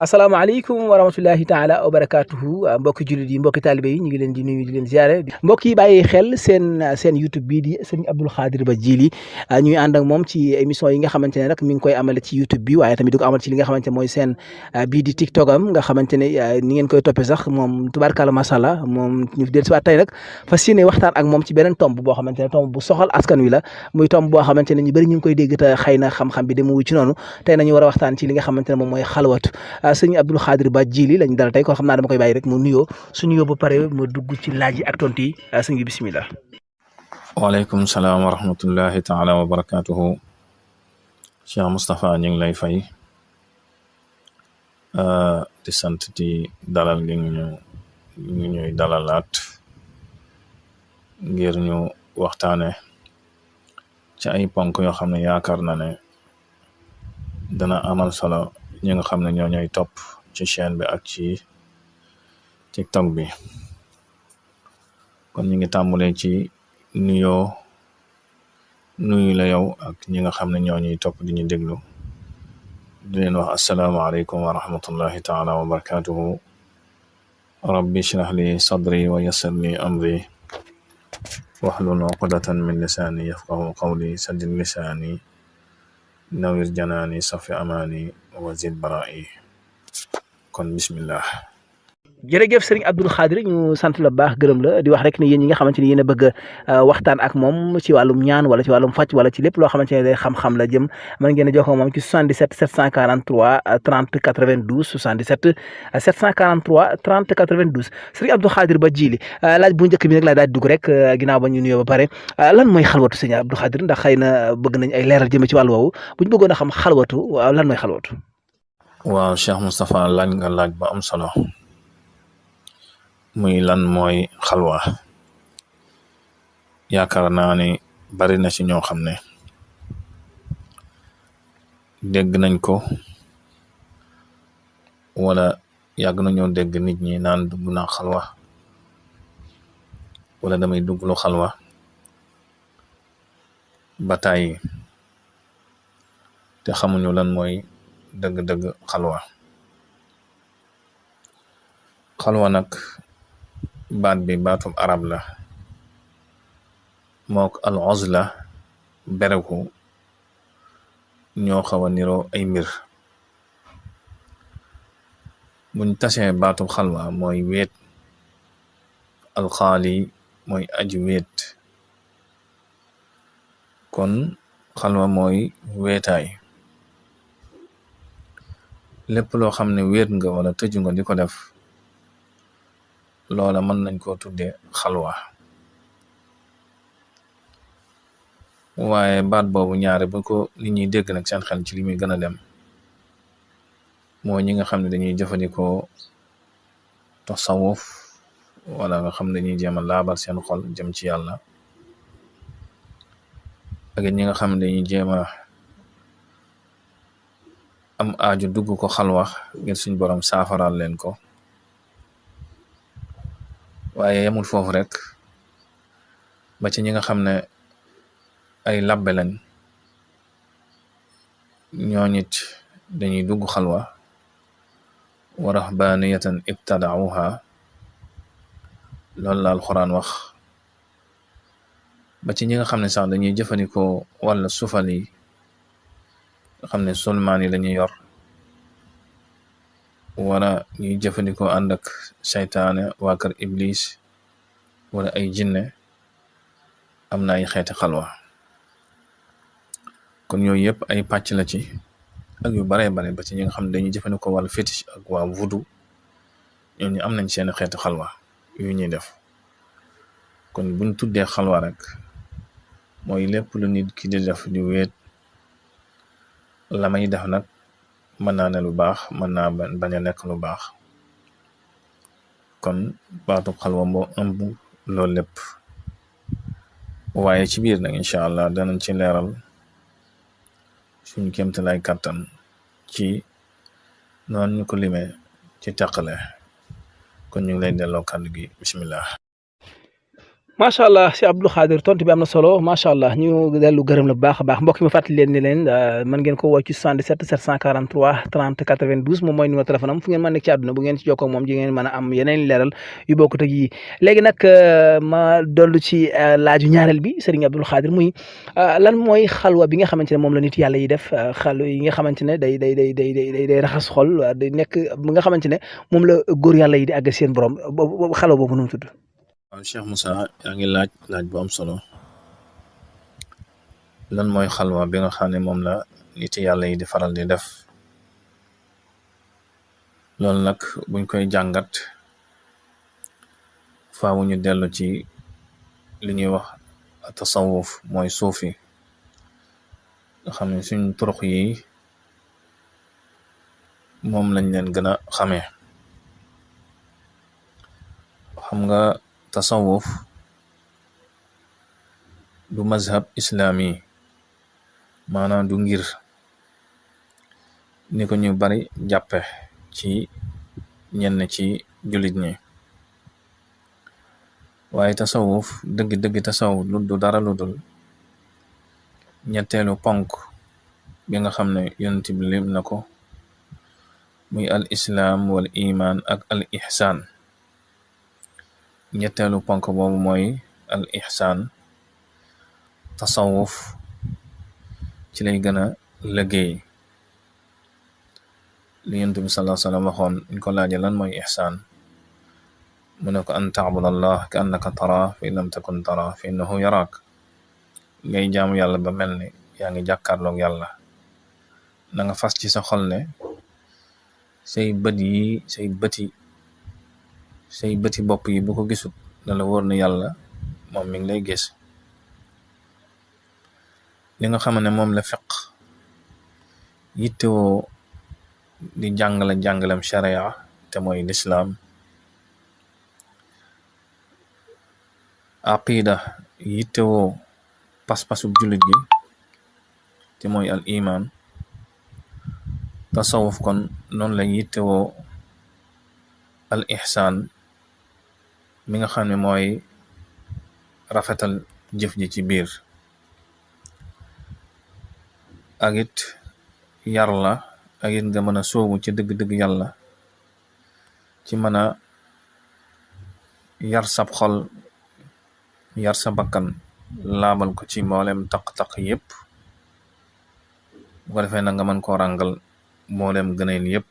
asalaamaaleykum wa rahmatullahi taala wa barakatuhu mbokki jullit yi mbokki taalibe yi ñu ngi leen di nuyu di leen ziare mbokk yi bàyyi xel seen YouTube bii di sëñ Abdou Khadre Ba Djily ñuy ànd ak moom ci émission yi nga xamante ne rek mi ngi koy amale ci YouTube bi waaye tamit di ko amal ci li nga xamante mooy seen bii di TikTok am nga xamante ne ni ngeen koy toppee sax moom tubaarkàlla macha allah moom ñu del si waat tey nag fas yéene waxtaan ak moom ci beneen tomb boo xamante ne tomb bu soxal askan wi la muy tomb boo xamante ne ñu bëri ñu ngi koy dégg te xëy na xam-xam bi demu ci noonu tey nañu war a waxtaan ci li nga xamante ne moom mooy xalwatu sëñ Abdou Khadre Ba Djily lañ dal tey kon xam naa dama koy bàyyi rek mu nuyoo su nuyoo ba pare mu dugg ci laaj yi ak tontu yi sëñ bi bisimilah. waaleykum salaam wa rahmatullahi taala wa barakatuhu Cheikh Moustapha ñu ngi lay fay di sant di dalal li ñu ñuy dalalaat ngir ñu waxtaane ci ay ponk yoo xam ne yaakaar na ne dana amal solo ñi nga xam ne ñoo ñooy topp ci chaîne bi ak ci TikTok bi kon ñu ngi tàmbalee ci nuyu la yow ak ñi nga xam ne ñoo ñuy topp di ñu déglu di leen wax asalaamaaleykum wa rahmatullahi taala wa barakatuhu rabbi shrah li sadri wa yassir li amri wahlul uqdatan min lisaani yafqahu qawli saddid lisaani nawir janaani safi amaani wa zid bara'i kon bismillah. jërëjëf sëriñ Abdou Khadre ñu sant la baax gërëm la di wax rek ni yéen ñi nga xamante ni yéen a bëgg waxtaan ak moom ci wàllum ñaan wala ci wàllum faj wala ci lépp loo xamante ne day xam-xam la jëm mën ngeen a jokkoo moom ci 77 743 30 92 77 743 30 92 sëriñ Abdou Khadre Ba Djily laaj bu njëkk bi nag laa daal di dugg rek ginnaaw ba ñu nuyoo ba pare lan mooy xalwatu sëriñ Abdou Khadre ndax xëy na bëgg nañ ay leeral jëme ci wàllu woowu bu ñu bëggoon a xam xalwatu lan mooy xalwatu. waaw Cheikh Moustapha laaj nga laaj ba am solo. muy lan mooy xalwa yaakaar naa ni bari na ci ñoo xam ne dégg nañ ko wala yàgg nañoo dégg nit ñi naan dugg naa xalwa wala damay dugg lu xalwa ba tàyyi te xamuñu lan mooy dëgg-dëgg xalwa nag baat bi baatub arab la mook al uzla bereku ñoo xaw a niroo ay mbir buñ tasee baatub xalwa mooy weet alxaali mooy aji weet kon xalwa mooy weetaay lépp loo xam ne weet nga wala tëju nga di ko def loola mën nañ koo tudde xalwa waaye baat boobu ñaare bu ko nit ñi dégg nag seen xel ci li muy gën a dem mooy ñi nga xam ne dañuy jëfandikoo tasawuf wala nga xam ne dañuy jéem a laabal seen xol jëm ci yàlla ak ñi nga xam ne dañuy jéem a am aaju dugg ko xalwa ngir suñ borom saafaral leen ko waaye yemul foofu rek ba ci ñi nga xam ne ay labbe lañ ñoo nit dañuy dugg xalwa wa rahbaniyatan ibtada'uha loolu la alxuraan wax ba ci ñi nga xam ne sax dañuy jëfandikoo wala sufal yi nga xam ne sulmaan yi lañuy yor wala ñuy jëfandikoo ànd ak seytaane waa kër iblis wala ay jinne am na ay xeeti xalwa kon yooyu yëpp ay pàcc la ci ak yu bare bare ba ci ñi nga xam ne dañuy jëfandikoo wala fétiche ak waa voodoo ñooñu am nañ seen xeeti xalwa yu ñuy def kon buñ tuddee xalwa rek mooy lépp lu nit ki di def di weet la may def nag mën naa ne lu baax mën naa bañ a nekk lu baax kon baatub xalwa moo ëmb loolu lépp waaye ci biir nag incha allah danañ ci leeral suñu kéemtalaay kàttan ci noonu ñu ko limee ci teqale kon ñu ngi lay delloo kàddu gi bismillah. macha allah si Abdou Khadir tontu bi am na solo macha allah ñu dellu gërëm la bu baax a baax mbokk mi fàttali leen ni leen mën ngeen ko woo ci 77 743 30 92 moom mooy numéro téléphone am fu ngeen mën nekk ci àdduna bu ngeen ci jokkoo ak moom di ngeen mën a am yeneen leeral yu bokkut ak yi léegi nag ma dollu ci laaju ñaareel bi Serigne Abdou Khadir muy lan mooy xalwa bi nga xamante ne moom la nit yàlla yi def xalwa yi nga xamante ne day raxas xol day nekk bi nga xamante ne moom la góor yàlla yi di àgg seen borom xalwa boobu nu mu tudd. waaw Cheikh Moussa yaa ngi laaj bu am solo lan mooy xalwa bi nga xam ne moom la nit yàlla yi di faral di def loolu nag buñ koy jàngat faawu ñu dellu ci li ñuy wax tasawuf mooy suufi nga xam ne suñ turux yi moom lañ leen gën a xamee xam nga tasawuf du mazhab islami maanaam du ngir ni ko ñu bari jàppe ci ñenn ci jullit ñi waaye tasawuf dëgg tasawuf lu du dara lu dul ñetteelu ponk bi nga xam ne yonent bi lim na ko muy al islaam wal iman ak al ihsaan ñetteelu ponk boobu mooy al ihsaan tasawuf ci lay gën a liggéey li yonent bi sallallahu alayhi wa sallam waxoon ñu ko laaje lan mooy ihsaan mu ne ko an taabud allah ka annaka tara fa in lam takun tara fa innahu yaraak ngay jaamu yàlla ba mel ni yaa ngi jàkkaarloog yàlla na nga fas ci sa xol ne say bëti bopp yi bu ko gisut na la wóor ne yàlla moom mi ngi lay gis li nga xam ne moom la fiq yittewoo di jàngalem sharia te mooy lislaam aqida yittewoo pas-pasub jullit gi te mooy al iman tasawuf kon noonu la yittewoo al ihsaan mi nga xam ne mooy rafetal jëf ji ci biir ak it yar la ak it nga mën a soobu ci dëgg-dëgg yàlla ci mën a yar sab xol yar sa bakkan laabal ko ci mboolem taq-taq yépp bu ko defee na nga mën koo ràngal mboolem gëneel yépp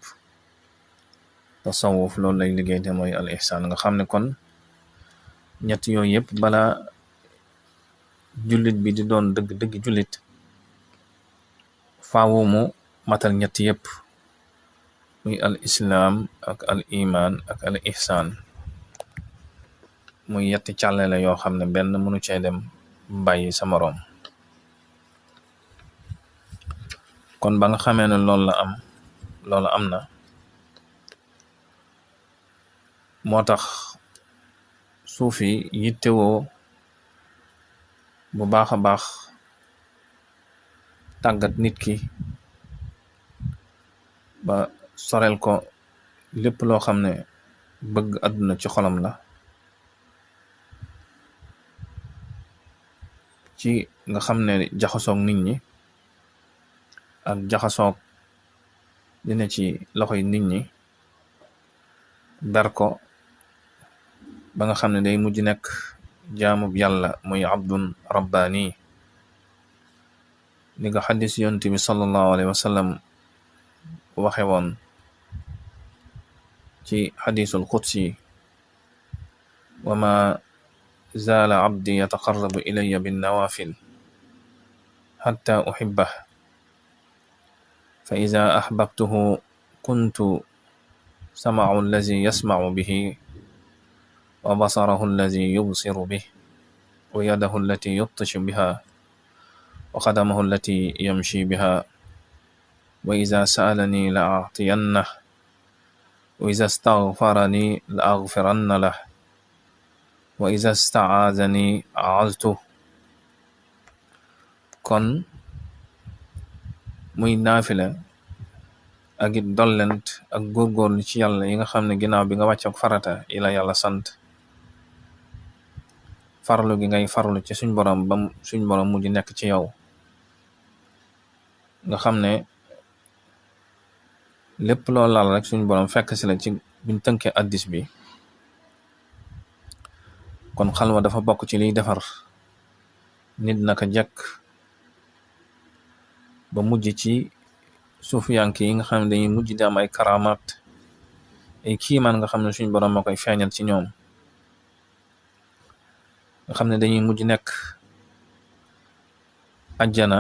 tasawuf loolu lay liggéey te mooy al ihsaan nga xam ne kon ñett yooyu yépp bala jullit bi di doon dëgg jullit faawu mu matal ñett yépp muy al islaam ak al iman ak al ihsaan muy yetti càllale yoo xam ne benn mënu cee dem bàyyi sa moroom kon ba nga xamee ne loolu am na moo tax suufi yittewoo bu baax a baax tàggat nit ki ba sorel ko lépp loo xam ne bëgg àdduna ci xolam la ci nga xam ne jaxasoog nit ñi ak jaxasoog dina ci loxoy nit ñi ber ko ba nga xam ne day mujj nekk jaamub yàlla muy abdun rabbaani li nga xadis yonent bi sallallahu alayhi wa sallam waxe woon ci xadisul qudsi wa ma zaala abdi yataqarrabu ilayya bin nawafil xatta uxibbah fa ida axbabtuhu kuntu samacu allazi yasmacu bihi wa basarahu allazi yubsiru bih wa yadahu allati yubtishu biha wa qadamahu allati yamshi biha wa ida saalani la actiyannah wa ida stagfarani la agfiranna lah wa ida stacaazani aaztuh kon muy naafila ak it dollent ak góorgóorlu ci yàlla yi nga xam ne ginnaaw bi nga wàcc ak farata yi la yàlla sant farlu gi ngay farlu ci suñ borom ba suñ borom mujj nekk ci yow nga xam ne lépp loo laal rek suñ borom fekk si la ci buñ tënkee addis bi kon xalwa dafa bokk ci liy defar nit naka jekk ba mujj ci suufiyank yi nga xam ne dañuy mujj di am ay karamaat ay kiimaan nga xam ne suñ borom moo koy feeñal ci ñoom nga xam ne dañuy mujj nekk ajjana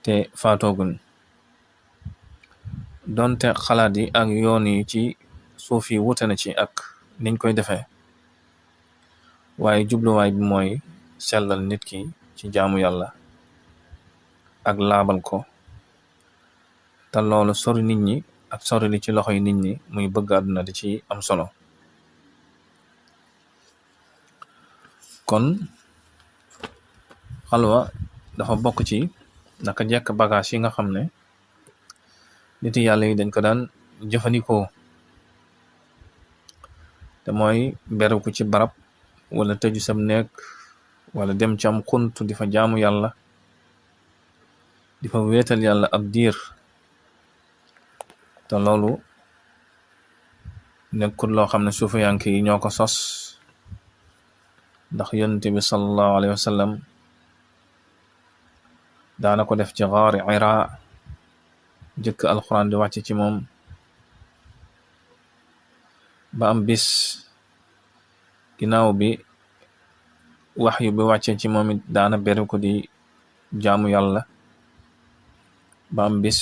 te faatooguñ donte xalaat yi ak yoon yi ci suuf yi wute na ci ak niñ koy defee waaye jubluwaay bi mooy sellal nit ki ci jaamu yàlla ak laabal ko te loolu sori nit ñi ak sori li ci loxoy nit ñi muy bëgg àdduna di ci am solo kon xalwa dafa bokk ci naka jekk bagage yi nga xam ne nit yàlla yi dañ ko daan jëfandikoo te mooy beru ko ci barab wala tëju sam nekk wala dem ci am xunt di fa jaamu yàlla di fa wéetal yàlla ab diir te loolu nekkul loo xam ne suufiyank yi ñoo ko sos ndax yonent bi sallallahu alayhi wa sallam daana ko def ci xaari Hira jëkk alxuraan di wàcc ci moom ba am bis ginnaaw bi waxyu bi wàccee ci moom it daana beru ko di jaamu yàlla ba am bis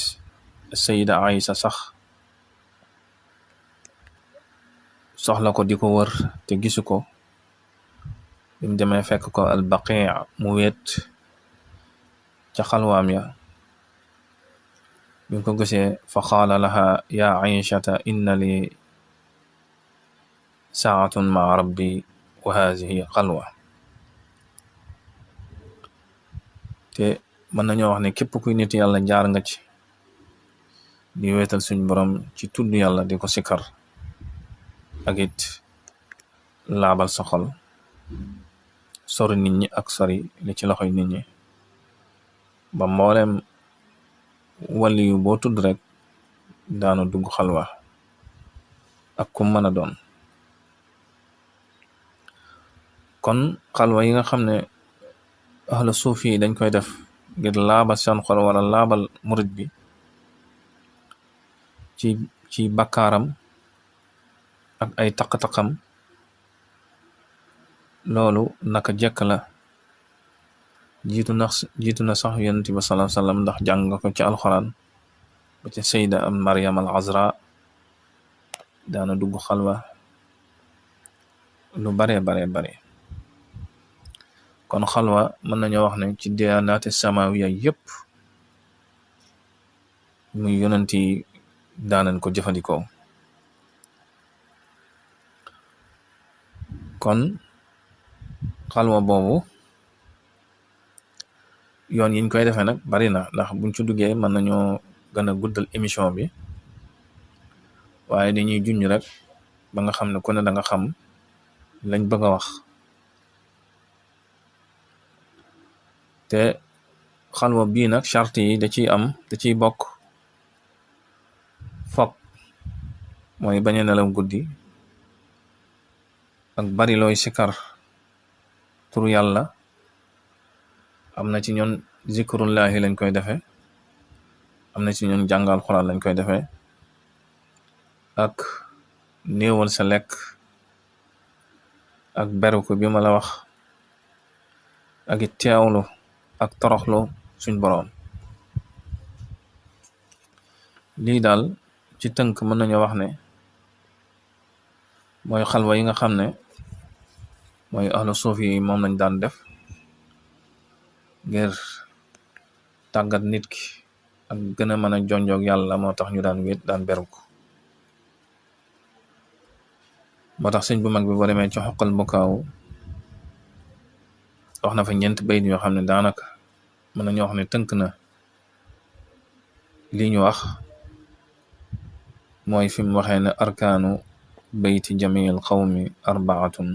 sayida Aïsa sax soxla ko di ko wër te gisu ko bi mu demee fekk ko al Baqi' mu weet ca xalwaam ya bi mu ko gisee fa qaala laha ya Aïshata inna li saatun maa rabbi wa hazihi xalwa te mën nañoo wax ne képp kuy nit yàlla jaar nga ci di weetal suñ borom ci tudd yàlla di ko sikkar ak it laabal sa xol sori nit ñi ak sori li ci loxoy nit ñi ba mbooleem wàlli yu boo tudd rek daanu dugg xalwa ak ku mën a doon kon xalwa yi nga xam ne ahlu suufi yi dañ koy def ngir laabal seen xol wala laabal murid bi ci bakkaaram ak ay taq-taqam loolu naka jekk la jiitu na sax yonent bi sallallahu alayhi wasallam ndax jàng nga ko ci alxuraan ba ci sayda am Maryam al Azra daana dugg xalwa lu bare kon xalwa mën nañoo wax ne ci diyaanaati samawiya yépp muy yonent yi daanañ ko jëfandikoo kon xalwa boobu yoon yiñ koy defee nag bari na ndax buñ ci duggee mën nañoo gën a guddal émission bi waaye dañuy junj rek ba nga xam ne ku ne da nga xam lañ bëgg a wax te xalwa bii nag charte yi da ciy bokk fokk mooy bañ a nelaw guddi ak bari looy sikar turu yàlla am na ci ñoon zikrullahi lañ koy defee am na ci ñoon jàngal xuraan lañ koy defee ak néewal sa lekk ak beru ko bi ma la wax ak it teewlu ak toroxlu suñ boroom lii daal ci tënk mën nañu wax ne mooy xalwa yi nga xam ne mooy ahlu suuf yi moom lañ daan def ngir tàggat nit ki ak gën a mën a jonjoog yàlla moo tax ñu daan wéet daan beru ko moo tax sëñ bu mag bi boo demee ci xoqal bukaaw wax na fa ñeent bayit yoo xam ne daanaka mën nañu wax ne tënk na li ñu wax mooy fi mu waxee ne arkaanu bayti jamil qawmi arbaatun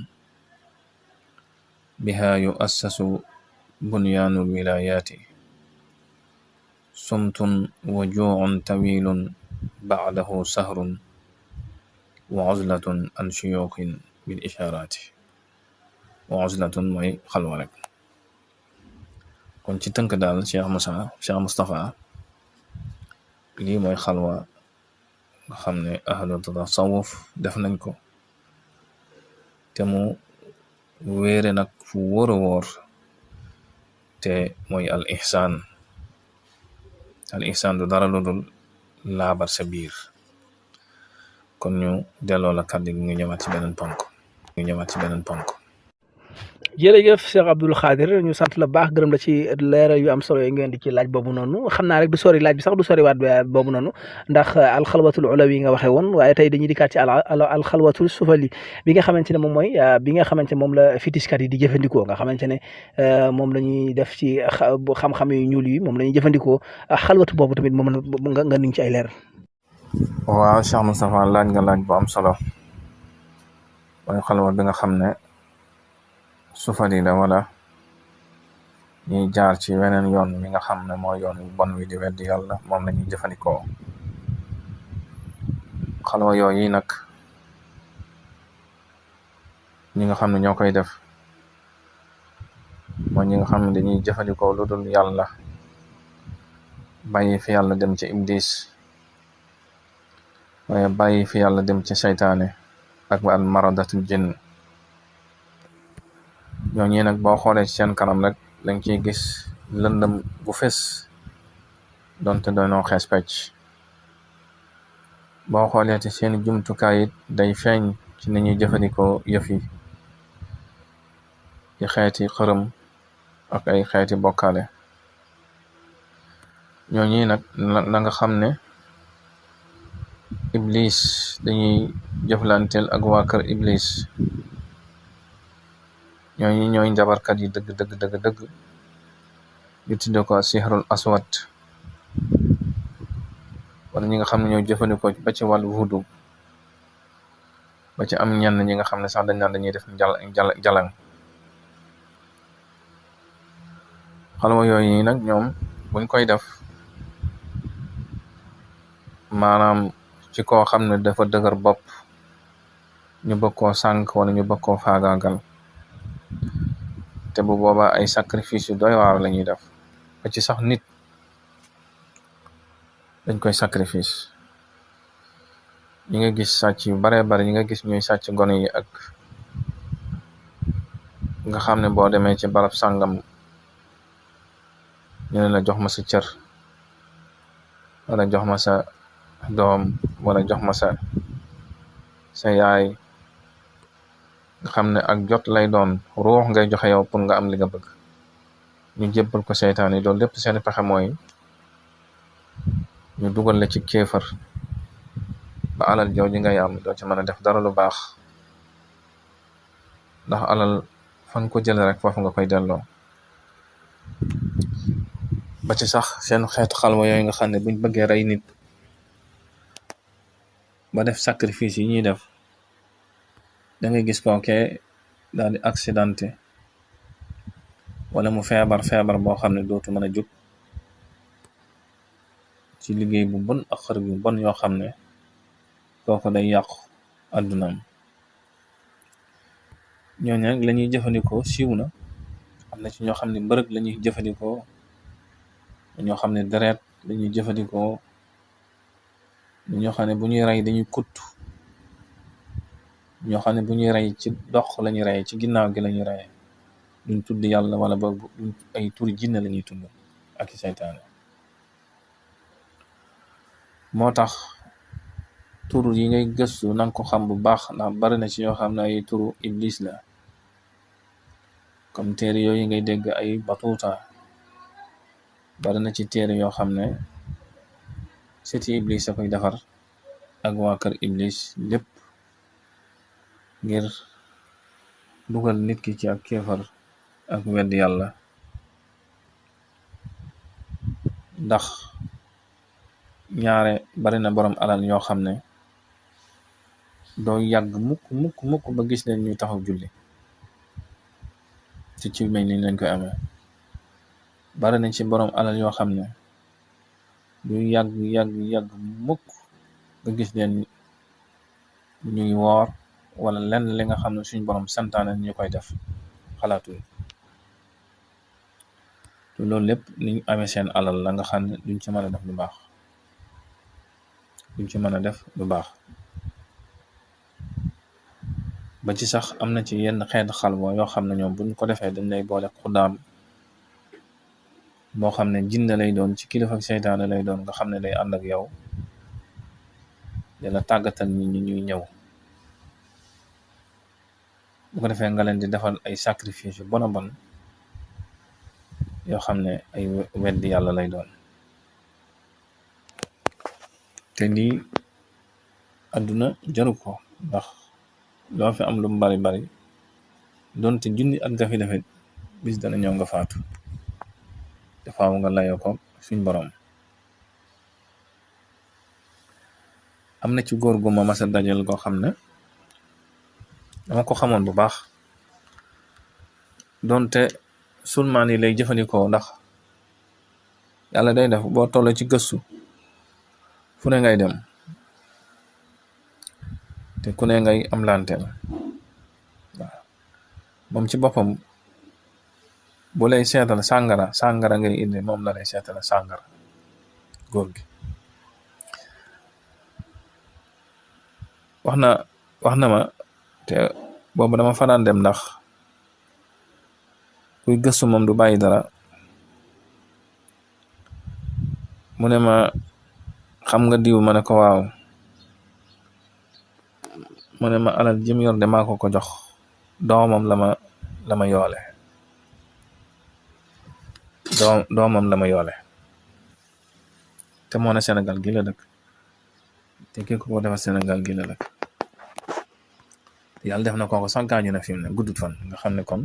biha yuassasu bunyaanu lwilayaati sumtun wa juucun tawilun bacdahu sahrun wa uzlatun an shuyuuxin bil ishaaraati wa uzlatun mooy xalwa rek. kon ci tënk daal Cheikh Moustapha lii mooy xalwa nga xam ne ahlu tasawuf def nañ ko te mu wéere nag fu wóor a wóor te mooy al ihsaan du dara lu dul laabar sa biir. kon ñu delloo la kàddu gi ñu ñëwaat ci beneen ponk. jërëjëf Cheikh Abdoul Khadir ñu sant la baax gërëm la ci leeral yu am solo yi ngeen di ci laaj boobu noonu xam naa rek du sori laaj bi sax du sori waat boobu noonu ndax alxalwatul ulawi nga waxee woon waaye tey dañuy dikkaat ci alxalwatul sufali bi nga xamante ne moom mooy bi nga xamante ne moom la fitiskat yi di jëfandikoo nga xamante ne moom la ñuy def ci xam-xam yu ñuul yi moom la ñuy jëfandikoo xalwatu boobu tamit moom nga nuñ ci ay leer. waaw Cheikh Moustapha laaj nga laaj bu am solo mooy xalwa bi nga xam ne sufali la wala ñuy jaar ci weneen yoon mi nga xam ne mooy yoon wu bon wi di weddi yàlla moom la ñuy jëfandikoo. xalwa yooyu nag ñi nga xam ne ñoo koy def mooy ñi nga xam ne dañuy jëfandikoo lu dul yàlla bàyyi fi yàlla dem ci iblis waaye bàyyi fi yàlla dem ci seytaane ak al maradatul jinn. ñooñu nag boo xoolee ci seen kanam rek lañ ciy gis lëndëm bu fes donte doonoo xees pecc. boo xoolee ci seen jumtukaay it day feeñ ci ni ñuy jëfandikoo yëf yi ci xeeti xërëm ak ay xeeti bokkaale. ñooñu nag la nga xam ne iblis dañuy jëflanteel ak waa kër iblis. ñooñu ñooy njabarkat yi dëgg ñu tudde ko sihrul aswad wala ñi nga xam ne ñoo jëfandikoo ba ci wàllu vudu ba ci am ñenn ñi nga xam ne sax dañ naan dañuy def jalang. xalwa yooyu nag ñoom buñ koy def maanaam ci koo xam ne dafa dëgër bopp ñu bëgg koo sànk wala ñu bëgg koo faagaagal te bu boobaa ay sacrifice yu doy waar la ñuy def ba ci sax nit dañ koy sacrifice. ñi nga gis sàcc yu bare ñi nga gis ñuy sàcc gone yi ak nga xam ne boo demee ci barab sàngam ñu ne la jox ma sa cër wala jox ma sa doom wala jox ma sa yaay nga xam ne ak jot lay doon ruux ngay joxe yow pour nga am li nga bëgg ñu jébbal ko seytaan yi loolu lépp seen pexe mooy ñu dugal la ci kéefar ba alal jooju ngay am doo ci mën a def dara lu baax ndax alal fan ko jële rek foofu nga koy delloo. ba ci sax seen xeetu xalwa yooyu nga xam ne buñ bëggee rey nit ba def sacrifice yi ñuy def da ngay gis kooke daal di accidenté wala mu feebar boo xam ne dootu mën a jóg ci liggéey bu bon ak xër bu bon yoo xam ne kooku day yàqu àddunaam. ñooñu nag la ñuy jëfandikoo siiw na am na ci ñoo xam ne mbërëg la ñuy jëfandikoo ñoo xam ne deret la ñuy jëfandikoo ñoo xam ne bu ñuy rey dañuy kutt ñoo xam ne bu ñuy rey ci dox la ñuy rey ci ginnaaw gi la ñuy rey duñ tudd yàlla wala ba ay turi jinne la ñuy tudd ak i seytaane. moo tax tur yi ngay gëstu nanga ko xam bu baax ndax bari na ci yoo xam ne ay turu iblis la comme téere yooyu ngay dégg ay batuuta bari na ci téere yoo xam ne seti iblis a koy defar ak waa kër iblis lépp ngir dugal nit ki ci ak kéefar ak wedd yàlla. ndax ñaare bari na borom alal yoo xam ne doo yàgg mukk ba gis leen ñuy taxaw julli te ci mel ni lañ koy amee. bari nañ ci borom alal yoo xam ne du yàgg mukk nga gis leen ñuy woor wala lenn li nga xam ne suñ borom santaane ñu koy def xalaatu te loolu lépp niñ amee seen alal la nga xam ne duñ ci mën a def lu baax ba ci sax am na ci yenn xeetu xalwa yoo xam ne ñoom buñ ko defee dañ lay boole xudaam boo xam ne jinne lay doon ci kilifa ak seytaane lay doon nga xam ne day ànd ak yow dina tàggatal nit ñi ñuy ñëw bu ko defee nga leen di defal ay sacrifice yu bon a bon yoo xam ne ay weddi yàlla lay doon. te lii àdduna jaru ko, ndax loo fi am lu mu bari doonte junni at nga fi defet bis dana ñëw nga faatu te faaw nga layoo ko suñ borom. am na ci góor gu ma masa dajal koo xam ne dama ko xamoon bu baax, doonte sulmaan yi lay jëfandikoo, ndax yàlla day def boo toll ci gëstu fu ne ngay dem te ku ne ngay am lanteel. waaw moom ci boppam bu lay seetal sàngara ngay indi, moom la lay seetal sàngara góor gi. wax na ma te boobu dama fanaan dem, ndax kuy gëstu moom du bàyyi dara. mu ne ma xam nga diw, ma ne ko waaw. mu ne ma alal jëm yor de maa ko jox doomam la ma yoole doomam la ma yoole te moo ne Sénégal gi la dëkk te ki ko defal Sénégal gi la dëkk. yàlla def na kooko sax gaañu na fi mu ne guddut fan, nga xam ne kon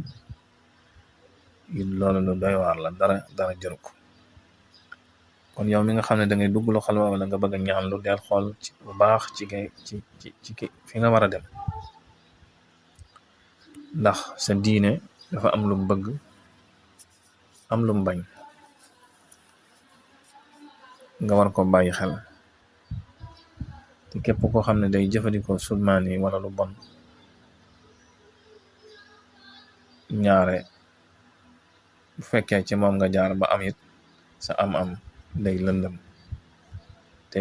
loolu lu doy waar la, dara jëru ko. kon yow mi nga xam ne da ngay dugg lu xalwa wala nga bëgg a ñaan lu del xool ci bu baax ci fi nga war a dem, ndax sa diine dafa am lu bëgg am lu bañ, nga war ko bàyyi xel. te képp koo xam ne day jëfandikoo sulmaan yi wala lu bon, ñaare bu fekkee ci moom nga jaar ba am it sa am day lëndëm, te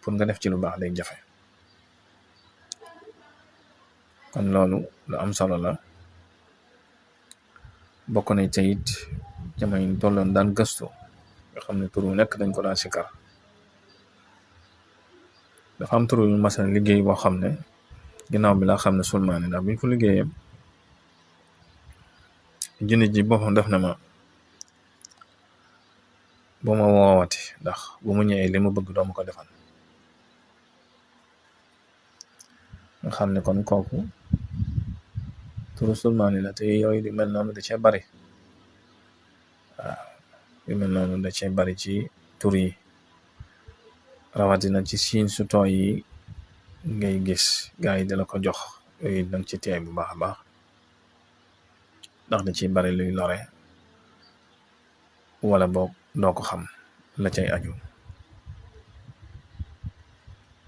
pour nga def ci lu baax day jafe. kon loolu lu am solo la. bokk na ca it jamono yi tolloon daan gëstu, nga xam ne tur wu nekk dañ ko daan sikar. dafa am tur yu masal liggéey boo xam ne ginnaaw bi laa xam ne sulmaani, ndax biñ ko liggéeyee junni ji boppam def na ma bu ma woowati, ndax bu mu ñëwee li mu bëgg doomu ko defal. nga xam ne kon kooku turu sulmaani la, te yooyu di mel noonu da cee bari. waaw yu mel noonu da cee bari ci tur yi, rawatina ci siin su tooy yi ngay gis gaa yi dala ko jox. yooyu dang ci teey bu baax a baax, ndax da ciy bari luy lore, wala boog doo ko xam la cay aju,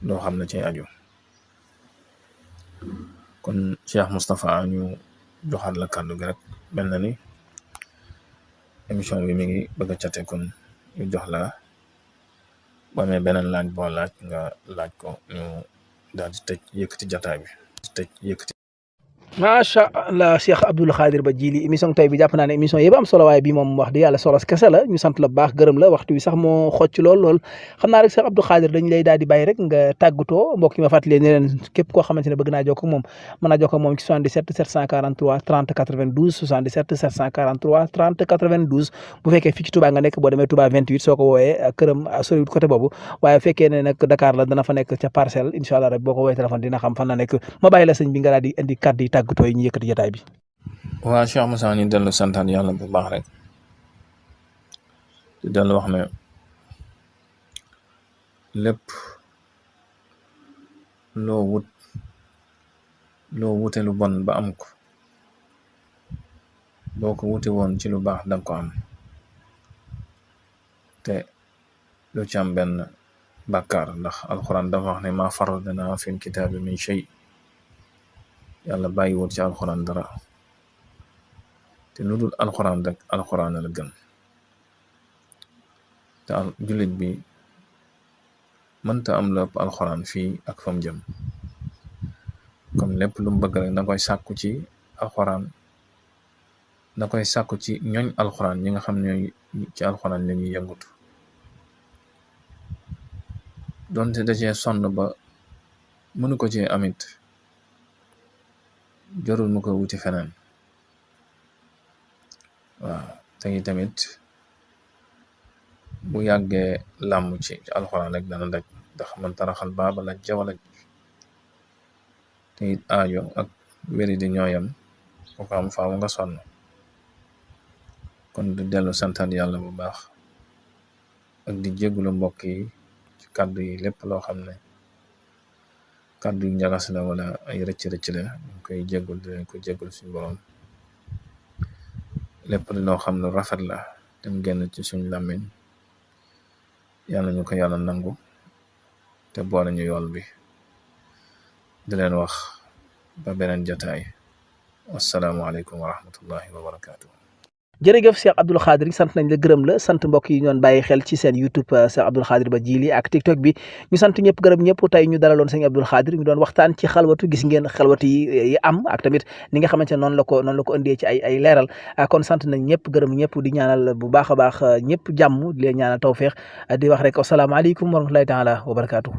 doo xam la cay aju. kon Cheikh Moustapha ñu joxaat la kàddu gi rek, mel na ni émission bi mi ngi bëgg a cate, kon ñu jox la ba amee beneen laaj boo laaj nga laaj ko, ñu daal di tëj yëkkati jataay bi macha allah Cheikh Abdoul Khadir Ba Djily émission tey bi jàpp naa ne émission yëpp am solo, waaye bi moom wax dëgg yàlla solo kese la. ñu sant la bu baax gërëm la, waxtu wi sax moo xocc lool xam naa rek Cheikh Abdoul Khadir dañ lay daal di bàyyi rek nga tàggatoo. mbokk yi ma fàttali ne leen képp koo xamante ne bëgg naa jokkoo ak moom mën naa jokkoo ak moom ci 77 743 30 92 77 743 30 92 bu fekkee fii ci Touba nga nekk, boo demee Touba 28 soo ko wooyee këram soriwut côté boobu. waaye fekkee ne nag Dakar la dana fa nekk ca Parcelles, incha allah rek boo ko woowee téléphone dina xam fan la nekk. ma bàyyi la sëñ bi nga daal di indi kàddu yi tàggatoo yi ñu yëkkati jotaay bi. waa Cheikh Moussa, ñu dellu santaan yàlla bu baax rek, di dellu wax ne lépp loo wute lu bon ba am ko boo ko wuti woon ci lu baax danga ko am te lu ci am benn bàkkaar, ndax alxuraan dafa wax ne ma farradna fil kitaabi min shay. yàlla bàyyiwut ci alxuraan dara, te lu dul alxuraan rek alxuraan la gën. te jullit bi mënta am lépp alxuraan fii ak fam jëm, comme lépp lu mu bëgg rek na koy sàkku ci alxuraan, na koy sàkku ci ñooñ alxuraan ñi nga xam ne ci alxuraan la ñuy yëngutu. donte da cee sonn ba mënu ko cee amit, jarul mu ko wuti feneen. waaw te tamit bu yàggee làmm ci alxuraan rek dana daj, ndax man taraxal baaba laj jawalaj. te it aajo ak wéri di ñooyam, ku ko am faaw nga sonn. kon du dellu santaat yàlla bu baax ak di jéggulu mbokk yi ci kàddu yi, lépp loo xam ne kàddu yu njagas la wala ay rëcc-rëcc la, ñu koy jéggul di leen ko jéggul suñu borom. lépp loo xam ne rafet la dem génn ci suñ làmmiñ, yàlla ñu ko yàlla nangu te boole ñu yool bi. di leen wax ba beneen jataay. wassalaamualeykum wa rahmatullahi wa barakaatu. jërëjëf Cheikh Abdoul Khadir sant nañ la gërëm la, sant mbokk yi ñoon bàyyi xel ci seen YouTube Cheikh Abdoul Khadir Ba Djily ak TikTok bi. ñu sant ñëpp gërëm ñëpp. tey ñu dalaloon sëñ Abdoul Khadir ñu doon waxtaan ci xalwatu. gis ngeen xalwatu yi am ak tamit ni nga xamante ne noonu la ko indee ci ay leeral. kon sant nañ ñëpp gërëm ñëpp di ñaanal bu baax a baax ñëpp jàmm, di leen ñaanal tawfeex, di wax rek asalaamaaleykum wa rahmatulahi taala wa barakaatuhu.